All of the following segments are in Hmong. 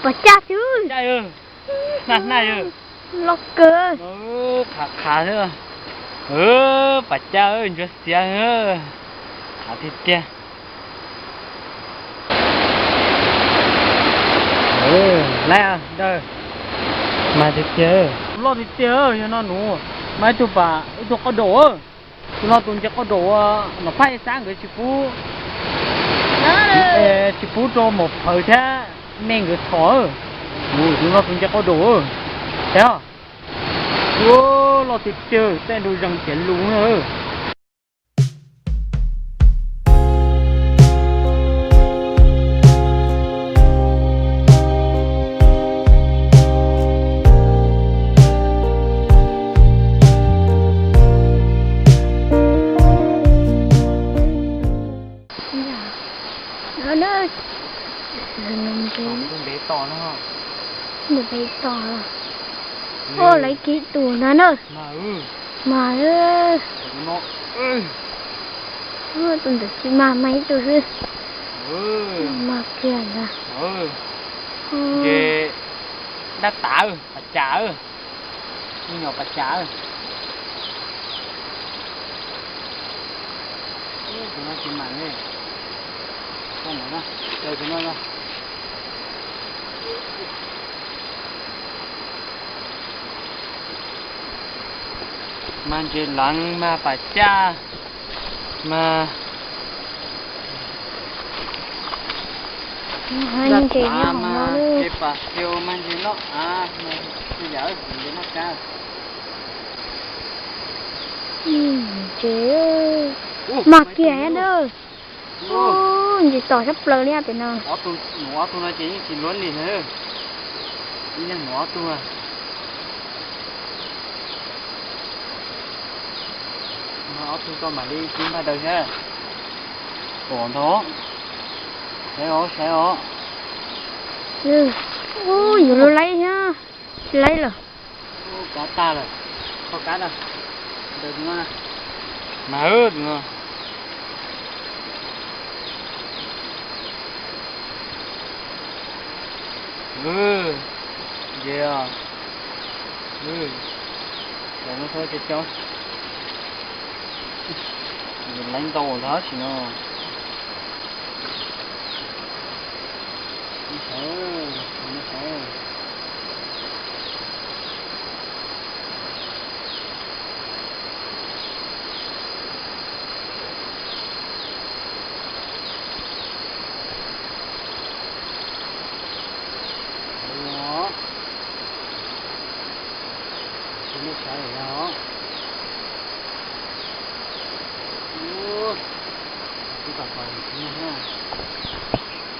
Pas caj xwb. Hnab hnab, loj kawg. Qhav qhav xwb. Pas caj ntsuab xiav, qhav tiag tiag. Laib dawb, mas tiag tiag, loj tiag tiag. Yog no nws mas ib tug, ib tug qoj daum. Tus no tus nce qoj daum, Nom Phaj Xab nkawd tsis pub, tsis pub rau maum phawv thiab nej nkawd thov. Tus no tus nce qoj daum, saib os. Ua loj tiag tiag, tej nrau zees tiav lus na. Ntev tos, ua lawv kiv tus ntag na. Mas tus ntawd tsis mag, mag ib tug xwb. Mag kiag ntag. Ces dab tas, pas cas, me nyuam pas cas. Tus no tsis mag ne. Tus no, tus no. Mag ntses leev, mag pas caj, mag dab tas, mag ntses pas xyau, mag ntses noj av, mag txhua yam, ntses noj kab. Ntses mag kiag na. Ntses tos sab plaws li pem no. Ob tug no ces yeej tsis luab li na. Ib leeg mus ob tug. Ob tug tau mam li kib npaj daws thiab. Pom ntag. Saib os, saib os. Yus lub laib thiab. Tsis laib lawm. Kab tag lawm. Kho kab tag. Ntawm tus no na. Mas tus no. Ntses os. Cov no txhob cov cov. Leej ntau ntag sim no.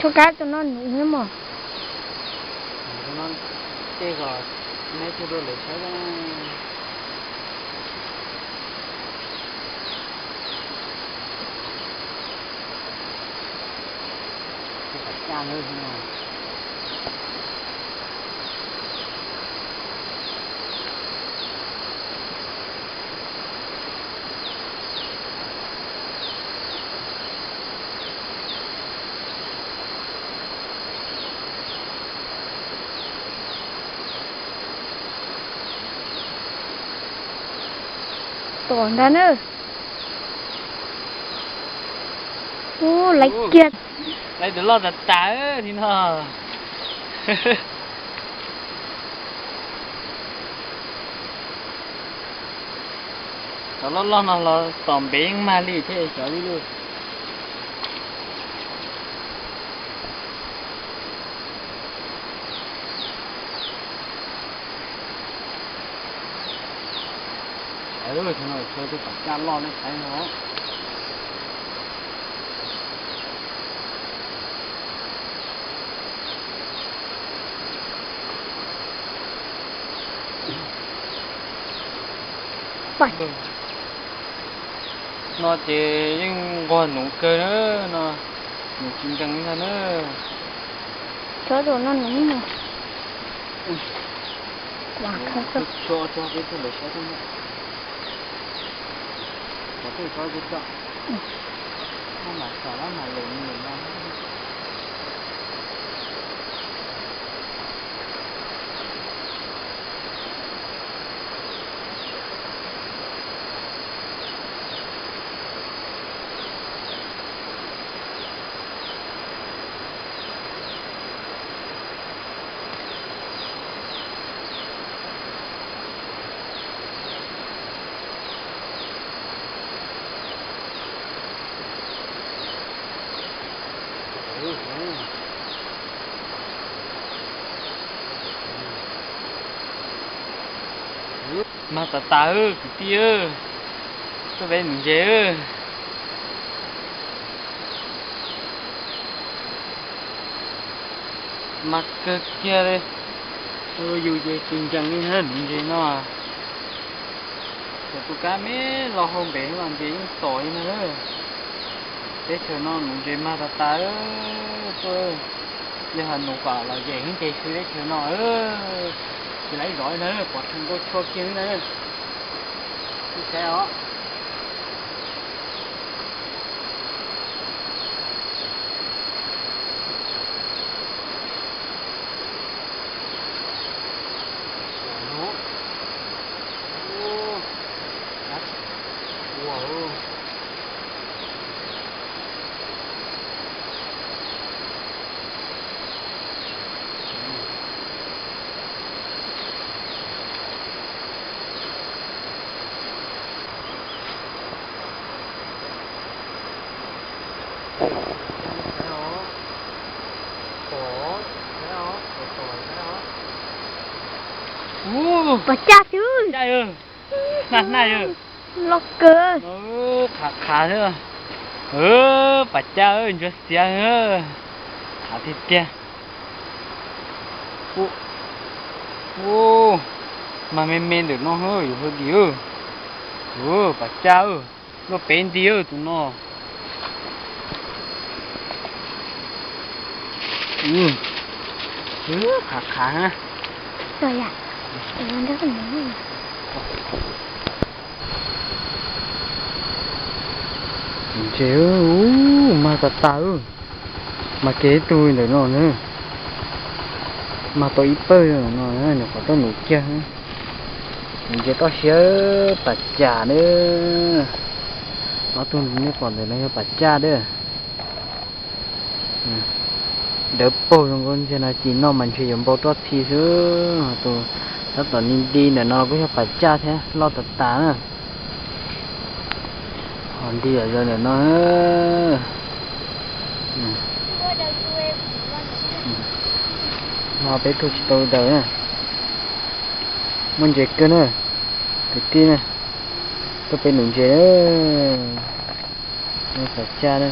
Txhob kab tus no nws mos. Tej zaum neb tuaj dua lawm saib. Tom ntag na. Ub, laiv kiag. Laiv tus loj tas tas li no. Cov loj loj no los tom npev yeej mag li thiab cov li loj. Saib, tus no tshuav tus pas caj loj nej saib no. No ces yeej nquag nuv kawg na, no nws tsis nkees ntag na. Tso rau no nws mus. Tso peb tug lawv saib tau na. Cov peb tso peb tso. Maj mam xav lab mam lem nws no. Mag tas tas kwv tij, tuaj peb nuv ntses. Mag kawg kiag li. Yus ces tsis nkees li na, nuv ntses no. Thaum tus kab me los hauv npem mas ntses yeej tom li na. Teb chaws no nuv ntses mag tas tas tuaj. Yog hais nuv kom lom zem heev ces xwb teb chaws no tsis laib zov li na, pov rhees nkauj tshua kiag li na. Saib os. Pov cag xwb. Naj naj yawg. Loj kawg. Qhav qhav xwb. Pov cag ntsuab xiav. Qhav tiag tiag. Mag me me ntawm no yus hawj dis. Pov cag luaj pem nti tus no. Qhav qhav. Ntses, mag tas tas. Mag kiag ib tug ntawm no na. Mag tau ib pawg no, nyuam qhuav tuaj nuv kiag. Ntses toj siab pas cas na. Ob tug nej pom ntawm no yog pas caj na. Dawb paug zoo nkauj ntxiag no, ci noj mas ntshe yuav npau roj txhi xwb. Tus tab tom nti nti ntawm no kuj yog pas caj thiab, loj tas tas na. Ho nti zom zaws ntawm no. Ho peb tug tsis tau daws na. Muaj ntses kawg na, kwv tij na, tuaj peb nuv ntses na. Pas caj na.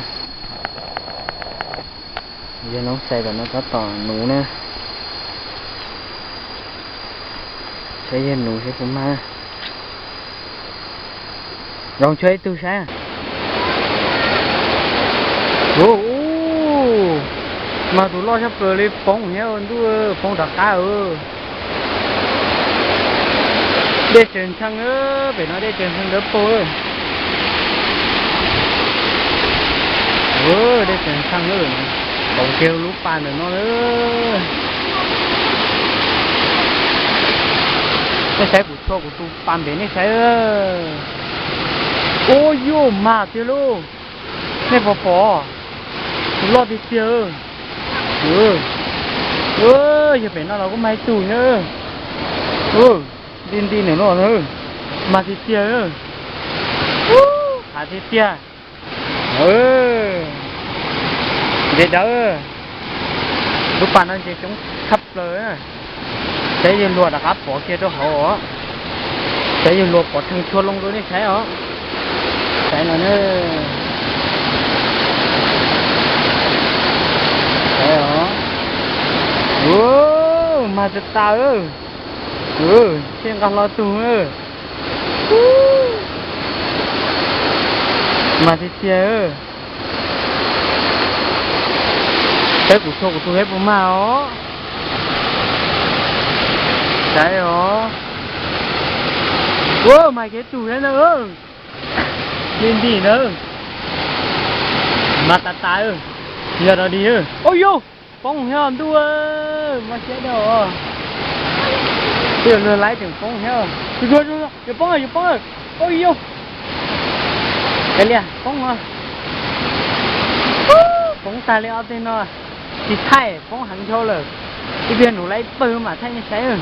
Yawg Noob Xais tom no tab tom nuv na. Saib yawg nuv saib puas mag. Zoo cuag ib tug saib. Ub, mag tus loj tshaj plaws li, poob thiab ntuj, poob rov qab. Dej tsaws ntxhee, pem no dej tsaws ntxhee dawb paug. Dej tsaws ntxhee, poob kiag lub pas ntawm no. Nej saib kuv tshua kuv tus pas npem nej saib. Ub, yuj, mag tiag lauj. Nej puas pom? Tus loj tiag tiag. Yog pem no los kuj mag ib tug thiab. Nti nti ntawm no, mag tiag tiag. Qhav tiag tiag. Ntses dawb. Lub pas no ntses coob tshaj plaws. Saib yawg luag rov qab pov kiag rau hauv os. Saib yawg luag pov rhees tshua loo rau nej saib os. Saib no na. Saib os. Ub, mag tas tas. Thiaj nqa hlo tug. Mag tiag tiag. Saib kuv tshua kuv tus saib puas mag os. Saib os. Ub, mag kiag tug thiab na. Nti nti na. Mag tas tas. Yog rau dig. Ua yus, poob thiab ntuj, mob siab dua. Twb yog luag laib tseem poob thiab. Yuav poob, yuav poob. Ua yus, kav liam poob os. Poob tag li ob teg no. Tsis thaij, poob heev dhau lawm. Ib pliag nuv lawm ib pawg mam thaij nej saib.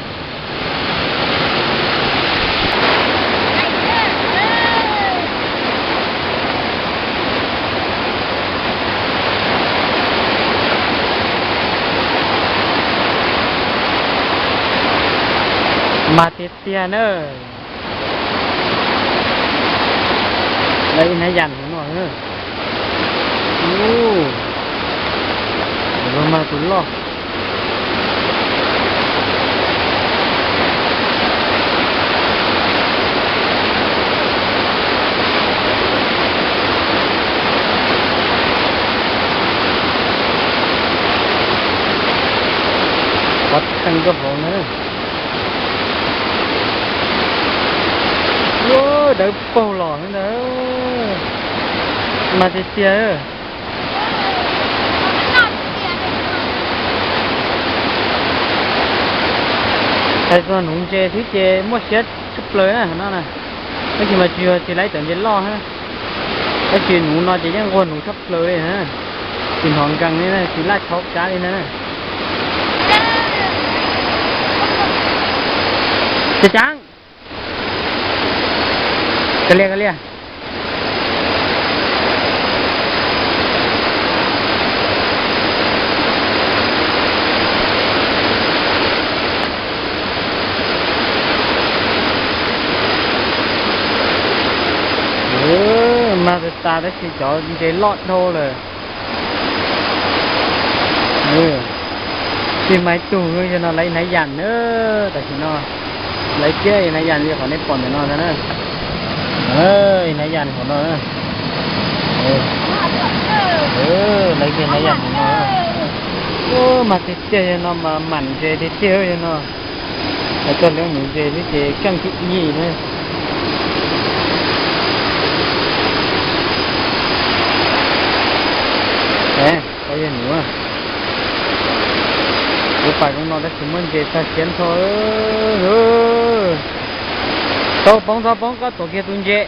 Mag tiag tiag na. Ib hnab yas hauv no. Ua, mag tus loj. Qhov theej rau hauv na. Ua, dawb paug los ntag. Mas tiag tiag. Hais txog nuv ntses xwb ces muaj siab tshaj plaws na no na. Tab sis mas tsis yog tsis laib cov ntses loj na. Tab sis nuv no ces yeej nquag nuv tshaj plaws li na. Tsis hnov nkees li na, tsis laj tshaub kab li na. Cov caav, ka lias ka lias. Mag tas tas tab sis cov ntses loj dhau lawm. Tij Maiv Tug yog no lawv ib hnab yas na, tam sim no lawv kiab ib hnab yas li qhov nej pom ntawm no ntag na. Ib hnab yas hauv no. Lawv kiag hnab yas hauv no. Ua, mas tiag tiag yog no mas mam ntses tiag tiag yog no. Hais txog lub nuv ntses xwb ces keej thib ib na. Koj yog nuv, kuv pais zoo no tab sis muaj ntses txog siab nrho. Txhob poob, txhob poob, koj tuav kiag tus ntses.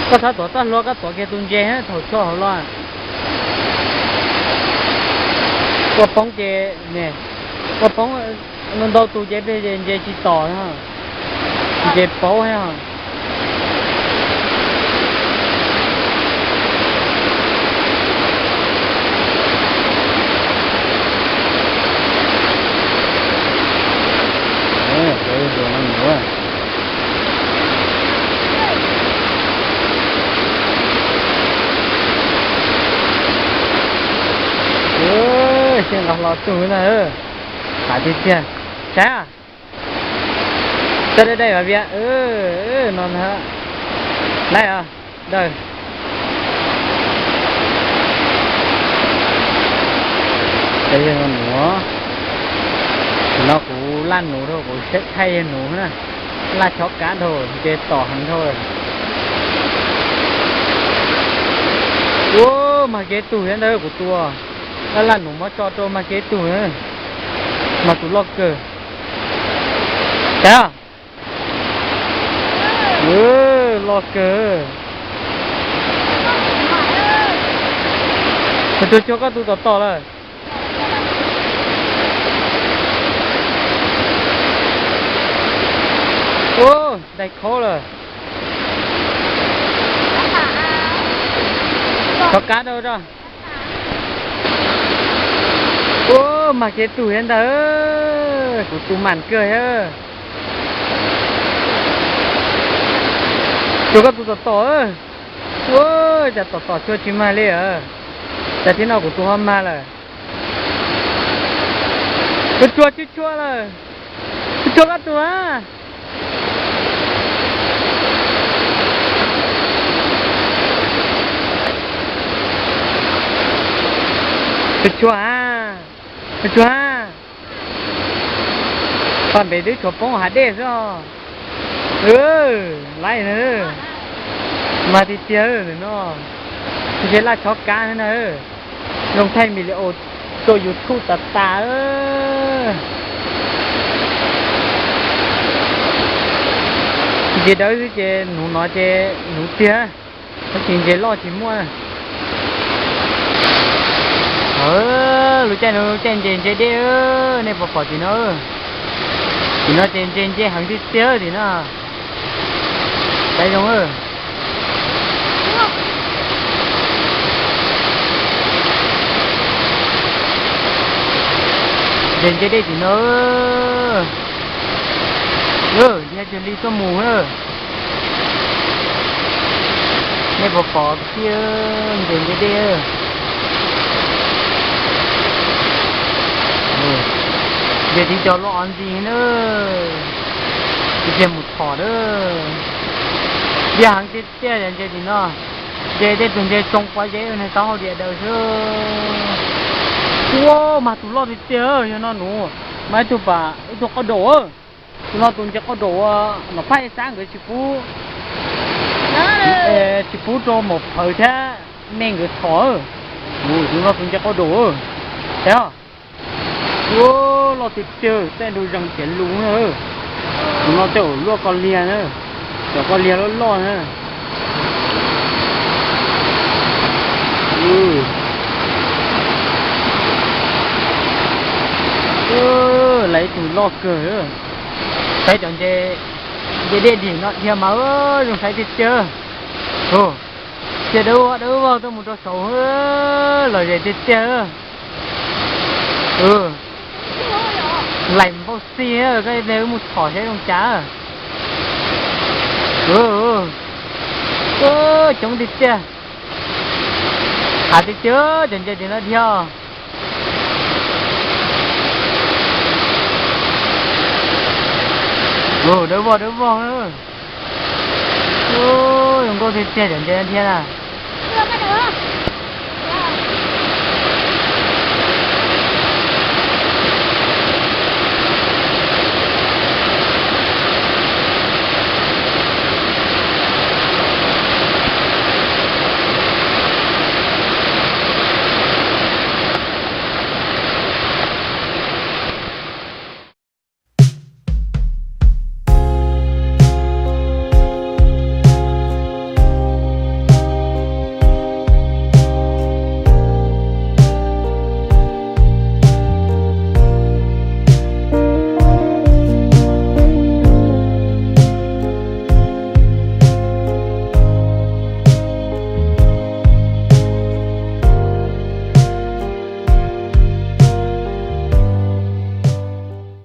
Koj txhob tuav txoj hlua, koj tuav kiag tus ntses thaum tso hauv los. Ua poob ces, ua poob ntau tus ces peb ntses tsis tom, ntses paub. Siab nqa hlo tug na. Qav tiag tiag. Saib, txawj dai dai vas vias no na. Laib os dawg. Cov yawg nuv, tam sim no kuv laj nuv dhau, kuv saib thaij yawg nuv na. Laj chob kab dhau, ntses tom heev dhau. Ua, mag kev tug thiab ntag kuv tua. Laj laj nuv mob tso rau mag kev tug na. Mag tus loj kawg. Saib, loj kawg. Tus cuag cuag koj tus tom tom lawm. Ua, dai khaub lawm. Chob kab dau zog. Ua, mag kev tug thiab ntag. Kuv tus mam kawg thiab. Cuag koj tus tom tom. Ua, cas tom tom cuag tsis mag li. Cas thiab no kuv tus ho mag lawm. Cuag cuag cuag cuag lawm. Cuag cuag koj tus a. Cuag cuag a. Cuag cuag a. Paj npe twb tshuav poob hav dej xwb os. Laib na. Mag tiag tiag no. Ntshe laj chob kab na. Zoo thaij video tuaj YouTube tas tas. Ntses dawb xwb ces nuv no ces nuv tiag. Tab sis ntses loj tsis muaj. Lub caij no lub caij ntses ntse dej, nej puas pom tim no? Tim no ces ntses ntse heev tiag tiag tim no. Saib zoo. Ntses ntse dej tim no. Yog cuag li tuaj mus. Pov pov kiag, nce nce dej. Nce tiv cov luaj ov ntxi na. Ib pliag mus thom na. Diaj heev tiag tiag, nce tim no. Nce tej tus nce tsoo pov zeb nws taub hau diam daws xwb. Ua mas tus loj tiag tiag, yog no nus, mas ib tug pas ib tug qoj daum. Tus no tus nce qoj daum, nom phaj ib sab nkawd tsis pub, tsis pub rau maum phawv thiab me nkawd thom. Tus no tus nce qoj daum, saib os. Ua loj tiag tiag, tej nrau zees tiav lus na. Tus no tej zaum luaj koj liag na, cov koj liag loj loj na. Lawv ib tug loj kawg. Saib cov nce, nce dej dim no dhia mas zoo saib tiag tiag. Cia dawb vog dawb vog tuaj mus rau saud, lom zem tiag tiag. Laim npauj xi, koj ib pliag wb mus thom saib zoo cas. Coob tiag tiag. Hav tiag tiag, cov nce tim no dhia. Dawb vog dawb vog. Zoo nkauj tiag tiag cov nce dhia na.